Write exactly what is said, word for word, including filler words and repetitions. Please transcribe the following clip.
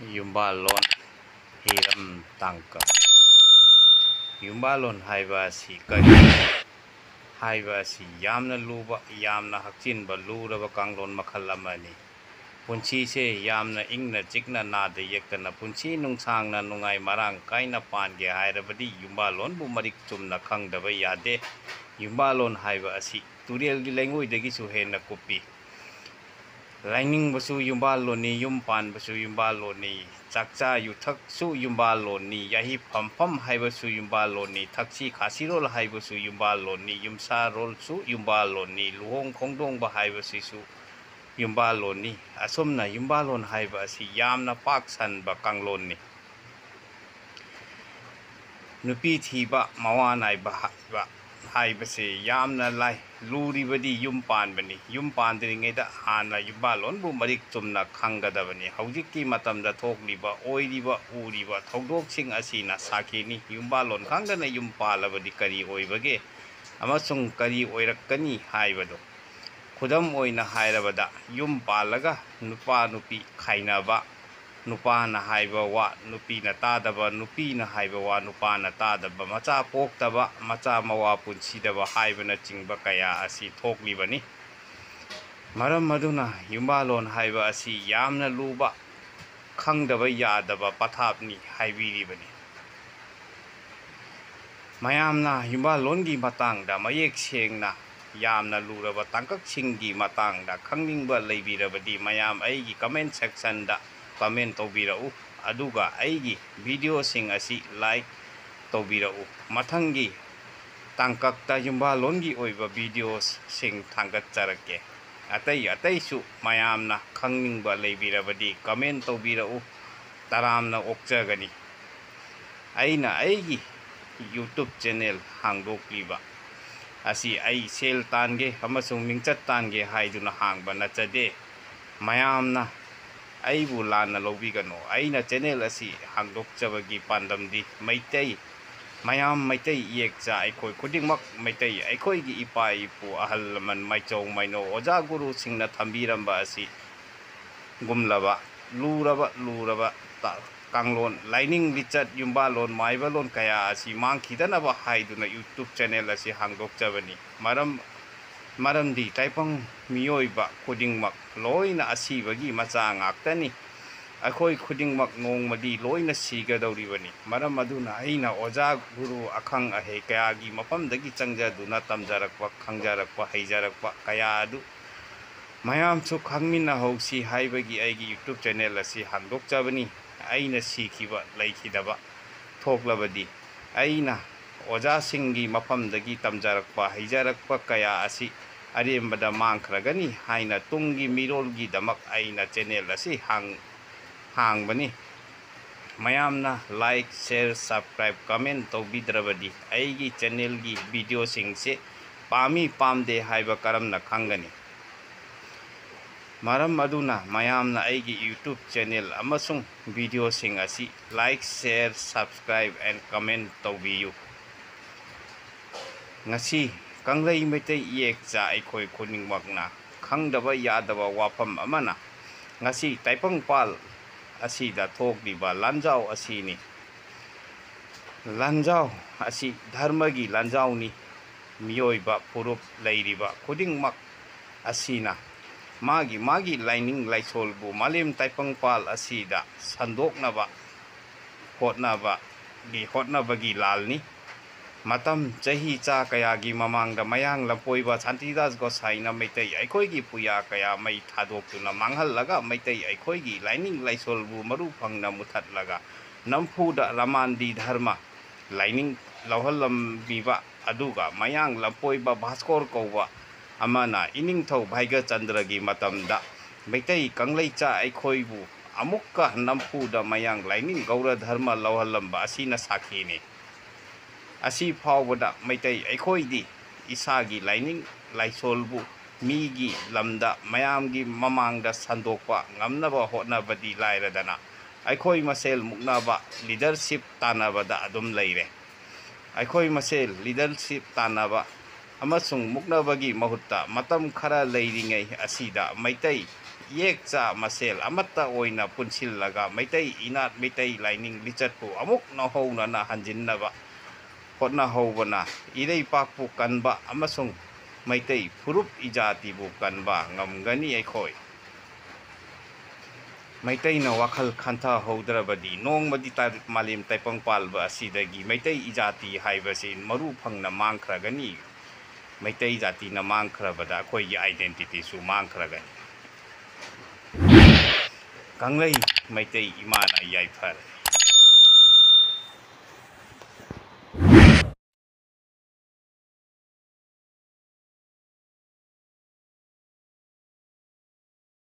ꯌꯨꯝꯕꯥꯜꯂꯣꯟ ꯍꯤꯔꯝ ꯇꯥꯡꯀꯛ꯫ ꯌꯨꯝꯕꯥꯜꯂꯣꯟ ꯍꯥꯏꯕ ꯑꯁꯤ ꯀꯔꯤ? ꯍꯥꯏꯕ ꯑꯁꯤ ꯌꯥꯝꯅ ꯂꯨꯕ, ꯌꯥꯝꯅ ꯍꯛꯆꯤꯟꯕ, ꯂꯨꯔꯕ ꯀꯥꯡꯂꯣꯟ ꯃꯈꯜ ꯑꯃꯅꯤ꯫ ꯄꯨꯟꯁꯤꯁꯦ ꯌꯥꯝꯅ ꯏꯪꯅ ꯆꯤꯛꯅ, ꯅꯥꯗ ꯌꯦꯛꯇꯅ, ꯄꯨꯟꯁꯤ ꯅꯨꯡꯁꯥꯡꯅ, ꯅꯨꯡꯉꯥꯏ ꯃꯔꯥꯡ ꯀꯥꯏꯅ ꯄꯥꯟꯒꯦ ꯍꯥꯏꯔꯕꯗꯤ ꯌꯨꯝꯕꯥꯜꯂꯣꯟꯕꯨ ꯃꯔꯤꯛ ꯆꯨꯝꯅ ꯈꯪꯗꯕ ꯌꯥꯗꯦ꯫ ꯌꯨꯝꯕꯥꯜꯂꯣꯟ ꯍꯥꯏꯕ ꯑꯁꯤ ꯇꯨꯔꯦꯜꯒꯤ ꯂꯩꯉꯣꯏꯗꯒꯤꯁꯨ ꯍꯦꯟꯅ ꯀꯨꯞꯄꯤ꯫ ꯂꯥꯏꯅꯤꯡꯕꯁꯨ ꯌꯨꯝꯕꯥꯜꯂꯣꯟꯅꯤ, ꯌꯨꯝ ꯄꯥꯟꯕꯁꯨ ꯌꯨꯝꯕꯥꯜꯂꯣꯟꯅꯤ, ꯆꯥꯛꯆꯥ ꯌꯨꯊꯛꯁꯨ ꯌꯨꯝꯕꯥꯜꯂꯣꯟꯅꯤ, ꯌꯥꯍꯤ ꯐꯝꯐꯝ ꯍꯥꯏꯕꯁꯨ ꯌꯨꯝꯕꯥꯜꯂꯣꯟꯅꯤ, ꯊꯛꯁꯤ ꯈꯥꯁꯤꯔꯣꯜ ꯍꯥꯏꯕꯁꯨ ꯌꯨꯝꯕꯥꯜꯂꯣꯟꯅꯤ, ꯌꯨꯝꯁꯥꯔꯣꯜꯁꯨ ꯌꯨꯝꯕꯥꯜꯂꯣꯟꯅꯤ, ꯂꯨꯍꯣꯡ ꯈꯣꯡꯗꯣꯡꯕ ꯍꯥꯏꯕꯁꯤꯁꯨ ꯌꯨꯝꯕꯥꯜꯂꯣꯟꯅꯤ꯫ ꯑꯁꯨꯝꯅ ꯌꯨꯝꯕꯥꯜꯂꯣꯟ ꯍꯥꯏꯕ ꯑꯁꯤ ꯌꯥꯝꯅ ꯄꯥꯛ ꯁꯟꯕ ꯀꯥꯡꯂꯣꯟꯅꯤ꯫ ꯅꯨꯄꯤ ꯊꯤꯕ, ꯃꯋꯥ ꯅꯥꯏꯕ ꯍꯥꯏꯕ ꯍꯥꯏꯕꯁꯦ ꯌꯥꯝꯅ ꯂꯥꯏ꯫ ꯂꯨꯔꯤꯕꯗꯤ ꯌꯨꯝ ꯄꯥꯟꯕꯅꯤ꯫ ꯌꯨꯝ ꯄꯥꯟꯗ꯭ꯔꯤꯉꯩꯗ ꯍꯥꯟꯅ ꯌꯨꯝꯕꯥꯜꯂꯣꯟꯕꯨ ꯃꯔꯤꯛ ꯆꯨꯝꯅ ꯈꯪꯒꯗꯕꯅꯤ꯫ ꯍꯧꯖꯤꯛꯀꯤ ꯃꯇꯝꯗ ꯊꯣꯛꯂꯤꯕ, ꯑꯣꯏꯔꯤꯕ, ꯎꯔꯤꯕ ꯊꯧꯗꯣꯛꯁꯤꯡ ꯑꯁꯤꯅ ꯁꯥꯈꯤꯅꯤ꯫ ꯌꯨꯝꯕꯥꯜꯂꯣꯟ ꯈꯪꯗꯅ ꯌꯨꯝ ꯄꯥꯜꯂꯕꯗꯤ ꯀꯔꯤ ꯑꯣꯏꯕꯒꯦ ꯑꯃꯁꯨꯡ ꯀꯔꯤ ꯑꯣꯏꯔꯛꯀꯅꯤ ꯍꯥꯏꯕꯗꯨ꯫ ꯈꯨꯗꯝ ꯑꯣꯏꯅ ꯍꯥꯏꯔꯕꯗ, ꯌꯨꯝ ꯄꯥꯜꯂꯒ ꯅꯨꯄꯥ ꯅꯨꯄꯤ ꯈꯥꯏꯅꯕ, ꯅꯨꯄꯥꯅ ꯍꯥꯏꯕ ꯋꯥ ꯅꯨꯄꯤꯅ ꯇꯥꯗꯕ, ꯅꯨꯄꯤꯅ ꯍꯥꯏꯕ ꯋꯥ ꯅꯨꯄꯥꯅ ꯇꯥꯗꯕ, ꯃꯆꯥ ꯄꯣꯛꯇꯕ, ꯃꯆꯥ ꯃꯋꯥ ꯄꯨꯟꯁꯤꯗꯕ ꯍꯥꯏꯕꯅꯆꯤꯡꯕ ꯀꯌꯥ ꯑꯁꯤ ꯊꯣꯛꯂꯤꯕꯅꯤ꯫ ꯃꯔꯝ ꯑꯗꯨꯅ ꯌꯨꯝꯕꯥꯜꯂꯣꯟ ꯍꯥꯏꯕ ꯑꯁꯤ ꯌꯥꯝꯅ ꯂꯨꯕ, ꯈꯪꯗꯕ ꯌꯥꯗꯕ ꯄꯊꯥꯞꯅꯤ ꯍꯥꯏꯕꯤꯔꯤꯕꯅꯤ꯫ ꯃꯌꯥꯝꯅ ꯌꯨꯝꯕꯥꯜꯂꯣꯟꯒꯤ ꯃꯇꯥꯡꯗ ꯃꯌꯦꯛ ꯁꯦꯡꯅ ꯌꯥꯝꯅ ꯂꯨꯔꯕ ꯇꯥꯡꯀꯛꯁꯤꯡꯒꯤ ꯃꯇꯥꯡꯗ ꯈꯪꯅꯤꯡꯕ ꯂꯩꯕꯤꯔꯕꯗꯤ ꯃꯌꯥꯝ ꯑꯩꯒꯤ comment sectionꯗ comment ꯇꯧꯕꯤꯔꯛꯎ, ꯑꯗꯨꯒ ꯑꯩꯒꯤ videoꯁꯤꯡ ꯑꯁꯤ like ꯇꯧꯕꯤꯔꯛꯎ꯫ ꯃꯊꯪꯒꯤ ꯇꯥꯡꯀꯛꯇ ꯌꯨꯝꯕꯥꯜꯂꯣꯟꯒꯤ ꯑꯣꯏꯕ videoꯁꯤꯡ ꯊꯥꯡꯒꯠꯆꯔꯛꯀꯦ꯫ ꯑꯇꯩ ꯑꯇꯩꯁꯨ ꯃꯌꯥꯝꯅ ꯈꯪꯅꯤꯡꯕ ꯂꯩꯕꯤꯔꯕꯗꯤ comment ꯇꯧꯕꯤꯔꯛꯎ꯫ ꯇꯔꯥꯝꯅ ꯑꯣꯛꯆꯒꯅꯤ꯫ ꯑꯩꯅ ꯑꯩꯒꯤ YouTube channel ꯍꯥꯡꯗꯣꯛꯂꯤꯕ ꯑꯁꯤ ꯑꯩ ꯁꯦꯜ ꯇꯥꯟꯒꯦ ꯑꯃꯁꯨꯡ ꯃꯤꯡꯆꯠ ꯇꯥꯟꯒꯦ ꯍꯥꯏꯗꯨꯅ ꯍꯥꯡꯕ ꯅꯠꯆꯗꯦ꯫ ꯃꯌꯥꯝꯅ ꯑꯩꯕꯨ ꯂꯥꯟꯅ ꯂꯧꯕꯤꯒꯅꯨ꯫ ꯑꯩꯅ channel ꯑꯁꯤ ꯍꯥꯡꯗꯣꯛꯆꯕꯒꯤ ꯄꯥꯟꯗꯝꯗꯤ ꯃꯩꯇꯩ ꯃꯌꯥꯝ, ꯃꯩꯇꯩ ꯏꯌꯦꯛꯆꯥ ꯑꯩꯈꯣꯏ ꯈꯨꯗꯤꯡꯃꯛ ꯃꯩꯇꯩ, ꯑꯩꯈꯣꯏꯒꯤ ꯏꯄꯥ ꯏꯄꯨ, ꯑꯍꯜ ꯂꯃꯟ, ꯃꯥꯏꯆꯧ ꯃꯥꯏꯅꯧ, ꯑꯣꯖꯥ ꯒꯨꯔꯨꯁꯤꯡꯅ ꯊꯝꯕꯤꯔꯝꯕ ꯑꯁꯤ ꯒꯨꯝꯂꯕ ꯂꯨꯔꯕ ꯂꯨꯔꯕ ꯀꯥꯡꯂꯣꯟ, ꯂꯥꯏꯅꯤꯡ ꯂꯤꯆꯠ, ꯌꯨꯝꯕꯥꯜꯂꯣꯟ ꯃꯥꯏꯕꯂꯣꯟ ꯀꯌꯥ ꯑꯁꯤ ꯃꯥꯡꯈꯤꯗꯅꯕ ꯍꯥꯏꯗꯨꯅ YouTube ꯆꯦꯅꯦꯜ ꯑꯁꯤ ꯍꯥꯡꯗꯣꯛꯆꯕꯅꯤ꯫ ꯃꯔꯝ ꯃꯔꯝꯗꯤ ꯇꯥꯏꯕꯪ ꯃꯤꯑꯣꯏꯕ ꯈꯨꯗꯤꯡꯃꯛ ꯂꯣꯏꯅ ꯑꯁꯤꯕꯒꯤ ꯃꯆꯥ ꯉꯥꯛꯇꯅꯤ꯫ ꯑꯩꯈꯣꯏ ꯈꯨꯗꯤꯡꯃꯛ ꯅꯣꯡꯃꯗꯤ ꯂꯣꯏꯅ ꯁꯤꯒꯗꯧꯔꯤꯕꯅꯤ꯫ ꯃꯔꯝ ꯑꯗꯨꯅ ꯑꯩꯅ ꯑꯣꯖꯥ ꯒꯨꯔꯨ ꯑꯈꯪ ꯑꯍꯩ ꯀꯌꯥꯒꯤ ꯃꯐꯝꯗꯒꯤ ꯆꯪꯖꯗꯨꯅ ꯇꯝꯖꯔꯛꯄ, ꯈꯪꯖꯔꯛꯄ, ꯍꯩꯖꯔꯛꯄ ꯀꯌꯥ ꯑꯗꯨ ꯃꯌꯥꯝꯁꯨ ꯈꯪꯃꯤꯟꯅꯍꯧꯁꯤ ꯍꯥꯏꯕꯒꯤ ꯑꯩꯒꯤ YouTube ꯆꯦꯅꯦꯜ ꯑꯁꯤ ꯍꯥꯡꯗꯣꯛꯆꯕꯅꯤ꯫ ꯑꯩꯅ ꯁꯤꯈꯤꯕ ꯂꯩꯈꯤꯗꯕ ꯊꯣꯛꯂꯕꯗꯤ ꯑꯩꯅ ꯑꯣꯖꯥꯁꯤꯡꯒꯤ ꯃꯐꯝꯗꯒꯤ ꯇꯝꯖꯔꯛꯄ ꯍꯩꯖꯔꯛꯄ ꯀꯌꯥ ꯑꯁꯤ ꯑꯔꯦꯝꯕꯗ ꯃꯥꯡꯈ꯭ꯔꯒꯅꯤ ꯍꯥꯏꯅ ꯇꯨꯡꯒꯤ ꯃꯤꯔꯣꯜꯒꯤꯗꯃꯛ ꯑꯩꯅ ꯆꯦꯅꯦꯜ ꯑꯁꯤ ꯍꯥꯡ ꯍꯥꯡꯕꯅꯤ꯫ ꯃꯌꯥꯝꯅ like, share, subscribe, comment ꯇꯧꯕꯤꯗ꯭ꯔꯕꯗꯤ ꯑꯩꯒꯤ ꯆꯦꯅꯦꯜꯒꯤ ꯚꯤꯗꯤꯑꯣꯁꯤꯡꯁꯦ ꯄꯥꯝꯃꯤ ꯄꯥꯝꯗꯦ ꯍꯥꯏꯕ ꯀꯔꯝꯅ ꯈꯪꯒꯅꯤ? ꯃꯔꯝ ꯑꯗꯨꯅ ꯃꯌꯥꯝꯅ ꯑꯩꯒꯤ YouTube ꯆꯦꯅꯦꯜ ꯑꯃꯁꯨꯡ ꯚꯤꯗꯤꯑꯣꯁꯤꯡ ꯑꯁꯤ like, share, subscribe and comment ꯇꯧꯕꯤꯌꯨ꯫ ꯉꯁꯤ ꯀꯪꯂꯩ ꯃꯩꯇꯩ ꯏꯌꯦꯛꯆꯥ ꯑꯩꯈꯣꯏ ꯈꯨꯗꯤꯡꯃꯛꯅ ꯈꯪꯗꯕ ꯌꯥꯗꯕ ꯋꯥꯐꯝ ꯑꯃꯅ ꯉꯁꯤ ꯇꯥꯏꯕꯪꯄꯥꯜ ꯑꯁꯤꯗ ꯊꯣꯛꯂꯤꯕ ꯂꯥꯟꯖꯥꯎ ꯑꯁꯤꯅꯤ꯫ ꯂꯥꯟꯖꯥꯎ ꯑꯁꯤ ꯙꯔꯃꯒꯤ ꯂꯥꯟꯖꯥꯎꯅꯤ꯫ ꯃꯤꯑꯣꯏꯕ ꯐꯨꯔꯨꯞ ꯂꯩꯔꯤꯕ ꯈꯨꯗꯤꯡꯃꯛ ꯑꯁꯤꯅ ꯃꯥꯒꯤ ꯃꯥꯒꯤ ꯂꯥꯏꯅꯤꯡ ꯂꯥꯏꯁꯣꯜꯕꯨ ꯃꯥꯂꯦꯝ ꯇꯥꯏꯕꯪꯄꯥꯜ ꯑꯁꯤꯗ ꯁꯟꯗꯣꯛꯅꯕ ꯍꯣꯠꯅꯕꯒꯤ ꯍꯣꯠꯅꯕꯒꯤ ꯂꯥꯜꯅꯤ꯫ ꯃꯇꯝ ꯆꯍꯤ ꯆꯥ ꯀꯌꯥꯒꯤ ꯃꯃꯥꯡꯗ ꯃꯌꯥꯡ ꯂꯝꯄꯣꯏꯕ ꯁꯥꯟꯇꯤꯗꯥꯁ ꯒꯣꯁꯥꯏꯅ ꯃꯩꯇꯩ ꯑꯩꯈꯣꯏꯒꯤ ꯄꯨꯌꯥ ꯀꯌꯥ ꯃꯩ ꯊꯥꯗꯣꯛꯇꯨꯅ ꯃꯥꯡꯍꯜꯂꯒ ꯃꯩꯇꯩ ꯑꯩꯈꯣꯏꯒꯤ ꯂꯥꯏꯅꯤꯡ ꯂꯥꯏꯁꯣꯜꯕꯨ ꯃꯔꯨ ꯐꯪꯅ ꯃꯨꯊꯠꯂꯒ ꯅꯝꯐꯨꯗ ꯔꯃꯥꯟꯗꯤ ꯙꯔꯃ ꯂꯥꯏꯅꯤꯡ ꯂꯧꯍꯜꯂꯝꯃꯤꯕ, ꯑꯗꯨꯒ ꯃꯌꯥꯡ ꯂꯝꯄꯣꯏꯕ ꯚꯥꯁꯀꯣꯔ ꯀꯧꯕ ꯑꯃꯅ ꯏꯅꯤꯡꯊꯧ ꯚꯥꯏꯒꯆꯟꯗ꯭ꯔꯒꯤ ꯃꯇꯝꯗ ꯃꯩꯇꯩ ꯀꯪꯂꯩꯆꯥ ꯑꯩꯈꯣꯏꯕꯨ ꯑꯃꯨꯛꯀ ꯅꯝꯐꯨꯗ ꯃꯌꯥꯡ ꯂꯥꯏꯅꯤꯡ ꯒꯧꯔ ꯙꯔꯃ ꯂꯧꯍꯜꯂꯝꯕ ꯑꯁꯤꯅ ꯁꯥꯈꯤꯅꯤ꯫ ꯑꯁꯤ ꯐꯥꯎꯕꯗ ꯃꯩꯇꯩ ꯑꯩꯈꯣꯏꯗꯤ ꯏꯁꯥꯒꯤ ꯂꯥꯏꯅꯤꯡ ꯂꯥꯏꯁꯣꯜꯕꯨ ꯃꯤꯒꯤ ꯂꯝꯗ ꯃꯌꯥꯝꯒꯤ ꯃꯃꯥꯡꯗ ꯁꯟꯗꯣꯛꯄ ꯉꯝꯅꯕ ꯍꯣꯠꯅꯕꯗꯤ ꯂꯥꯏꯔꯗꯅ, ꯑꯩꯈꯣꯏ ꯃꯁꯦꯜ ꯃꯨꯛꯅꯕ, ꯂꯤꯗꯔꯁꯤꯞ ꯇꯥꯟꯅꯕꯗ ꯑꯗꯨꯝ ꯂꯩꯔꯦ꯫ ꯑꯩꯈꯣꯏ ꯃꯁꯦꯜ ꯂꯤꯗꯔꯁꯤꯞ ꯇꯥꯟꯅꯕ ꯑꯃꯁꯨꯡ ꯃꯨꯛꯅꯕꯒꯤ ꯃꯍꯨꯠꯇ ꯃꯇꯝ ꯈꯔ ꯂꯩꯔꯤꯉꯩ ꯑꯁꯤꯗ ꯃꯩꯇꯩ ꯏꯌꯦꯛꯆꯥ ꯃꯁꯦꯜ ꯑꯃꯠꯇ ꯑꯣꯏꯅ ꯄꯨꯟꯁꯤꯜꯂꯒ ꯃꯩꯇꯩ ꯏꯅꯥꯠ, ꯃꯩꯇꯩ ꯂꯥꯏꯅꯤꯡ ꯂꯤꯆꯠꯄꯨ ꯑꯃꯨꯛ ꯅꯧꯍꯧꯅꯅ ꯍꯟꯖꯤꯟꯅꯕ ꯍꯣꯠꯅꯍꯧꯕꯅ ꯏꯔꯩꯄꯥꯛꯄꯨ ꯀꯟꯕ ꯑꯃꯁꯨꯡ ꯃꯩꯇꯩ ꯐꯨꯔꯨꯞ ꯏꯖꯥꯇꯤꯕꯨ ꯀꯟꯕ ꯉꯝꯒꯅꯤ꯫ ꯑꯩꯈꯣꯏ ꯃꯩꯇꯩꯅ ꯋꯥꯈꯜ ꯈꯟꯊꯍꯧꯗ꯭ꯔꯕꯗꯤ ꯅꯣꯡꯃꯗꯤ ꯇꯥ-, ꯃꯥꯂꯦꯝ ꯇꯥꯏꯕꯪ ꯄꯥꯜꯕ ꯑꯁꯤꯗꯒꯤ ꯃꯩꯇꯩ ꯏꯖꯥꯇꯤ ꯍꯥꯏꯕꯁꯤ ꯃꯔꯨ ꯐꯪꯅ ꯃꯥꯡꯈ꯭ꯔꯒꯅꯤ꯫ ꯃꯩꯇꯩ ꯖꯥꯇꯤꯅ ꯃꯥꯡꯈ꯭ꯔꯕꯗ ꯑꯩꯈꯣꯏꯒꯤ identityꯁꯨ ꯃꯥꯡꯈ꯭ꯔꯒꯅꯤ꯫ ꯀꯪꯂꯩ ꯃꯩꯇꯩ ꯏꯃꯥꯅ ꯌꯥꯏꯐꯔꯦ꯫